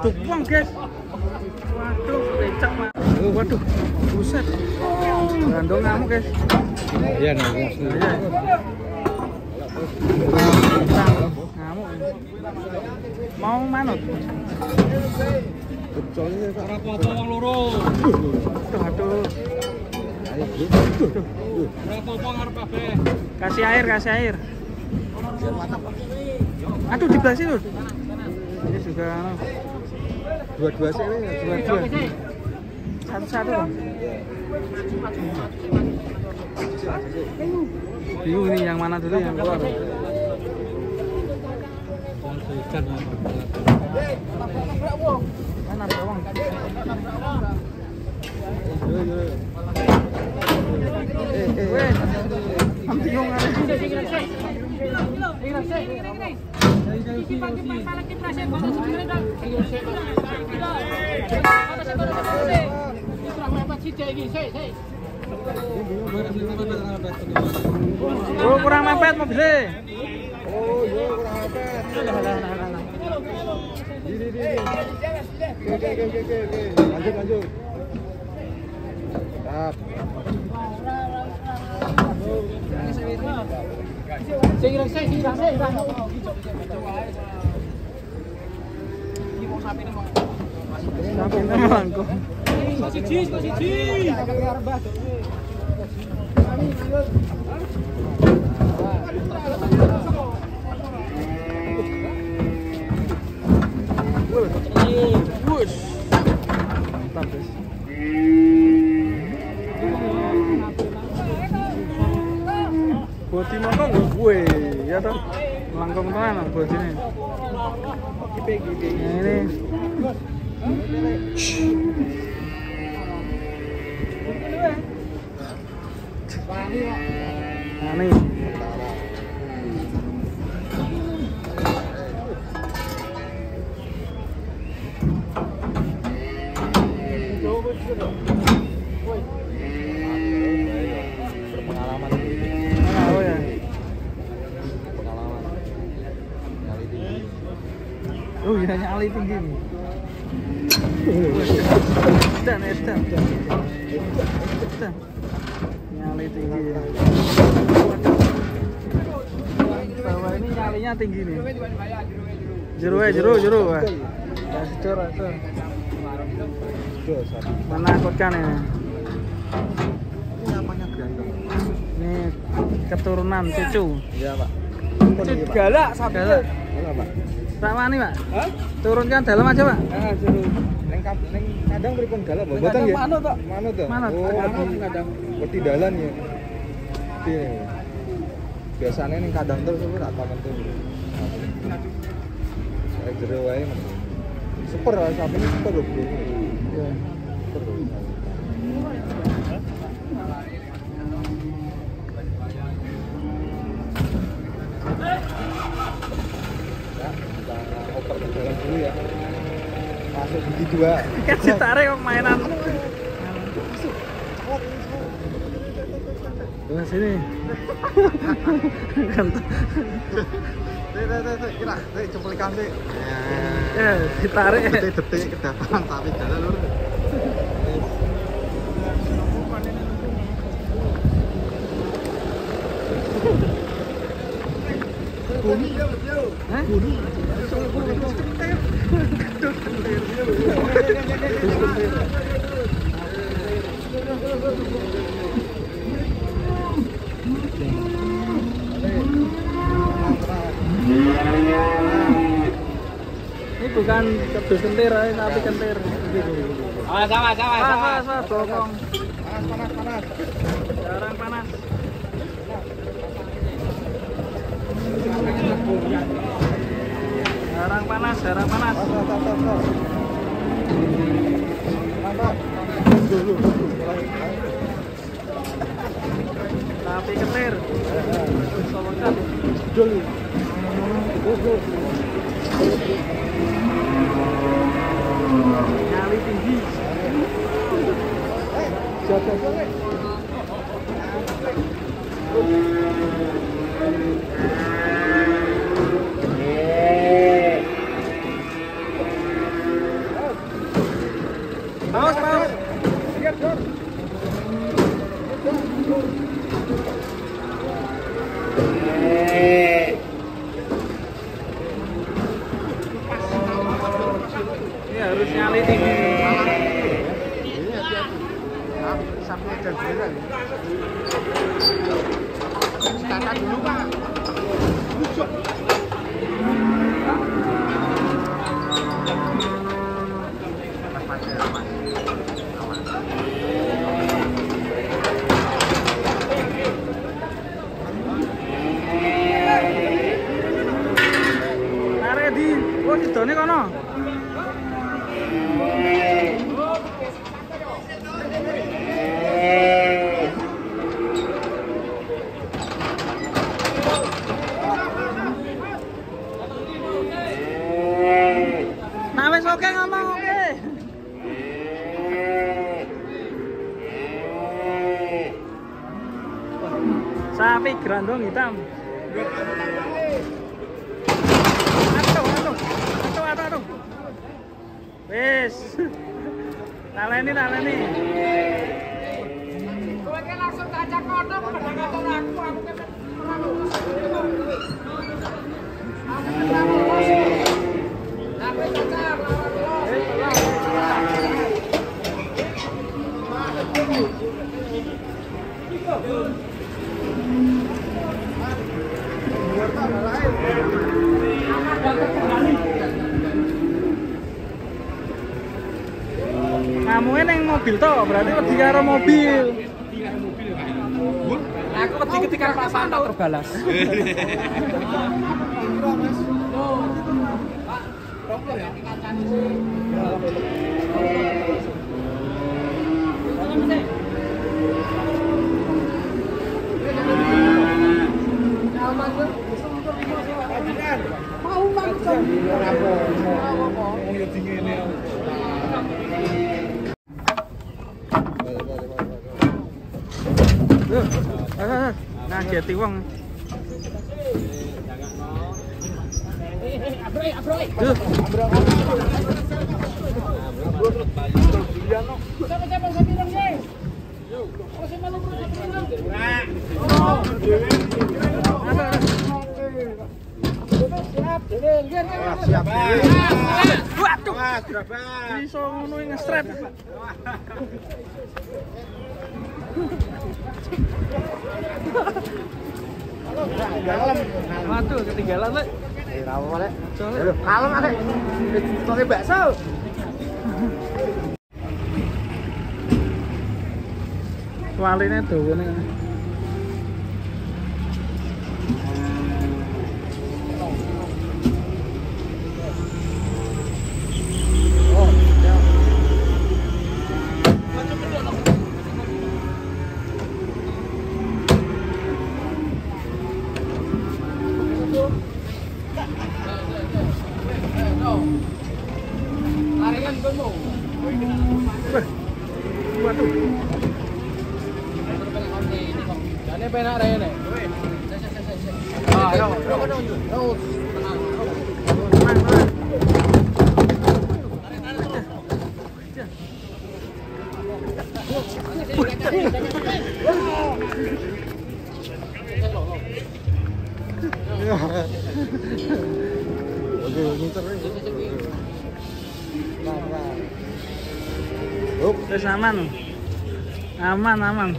Waduh, buang guys. Waduh, lecek Mas. Waduh, buset. Gandong ngamuk guys. Iya nih. Ngamuk. Mau manut. Ora apa-apa wong loro. Aduh, aduh. Ora apa-apa ngarep kabeh. Kasih air, kasih air. Aduh, di belah situ. Ini juga dua-dua sih, dua-dua. Satu-satu, Bang. Bingung ini yang mana dulu yang keluar. Mana bawang? Weh, bingung Oh, kurang mepet mobilnya. Oh, iya kurang mepet. Di. Oke. Lanjut, lanjut. Mantap. Sapine melangkung. Siji. Wush. Mantap, guys. Bodi mongkong gue, ya toh. Melangkung tenan bodine. Nah, ini. Nah, ini. Pengalaman. Oh ya. Pengalaman. Nyali tinggi. Oh iya, nyali tinggi nih. Dan. Nyali tinggi. Bawah ini nyalinya tinggi nih. Jero. Jero. Menakutkan ini. Ini namanya grandong. Ini keturunan cucu. Iya, Pak. Galak sapi. Galak, Pak. Pak wani, Pak? Hah? Turunkan dalam aja, Pak. Heeh, jero. Neng kandang pripun galak, Pak? Mboten nggih. Manut, Pak. Manut to? Manut. Oh, kandang. Wedi dalan ya. Biasanya ning kandang terus ora tak metu. Saya jero wae metu. Super sapi ini super lho, Bro. Iya. Super lho. Ya, kita oper ke dalam dulu ya. Masuk gigi dua. Kan ditarik kok mainan. Masuk. Cawat ini cawat. Wah, sini. Dek, kira, dek, cuplikan dek. Ya, ditarik. Detik-detik kedatangan sapi galak lur. Hah? Ini bukan kebis kentir, sapi kentir. Awas, awas, awas, awas, awas, bokong. Panas, panas, panas. Jarang panas. Jarang panas, jarang panas. Sapi kentir. Nyali tinggi. Data dulu, Pak. Arek di, oh sidone kono. Nah wis oke ngomong oke. Sapi grandong hitam. Aduh. Wis. Taleni. Kowe ki langsung tak ajak kono pedang kantor aku kepen ora lulus. Aku ora lulus. Lah kowe cacar ora lulus. Ngamuke ning mobil to, berarti wedi karo mobil. Aku wedi ketika perasaan tak terbalas. Nah, jati wong. Waduh. Iso ngono ngesret. Waduh, ketinggalan, Lek. Ora apa-apa, Lek. Kalem, Lek. Ditoke bakso. Waline dawane. Waduh. Jane penak rene. Ah, yo. Wis aman. Aman, aman.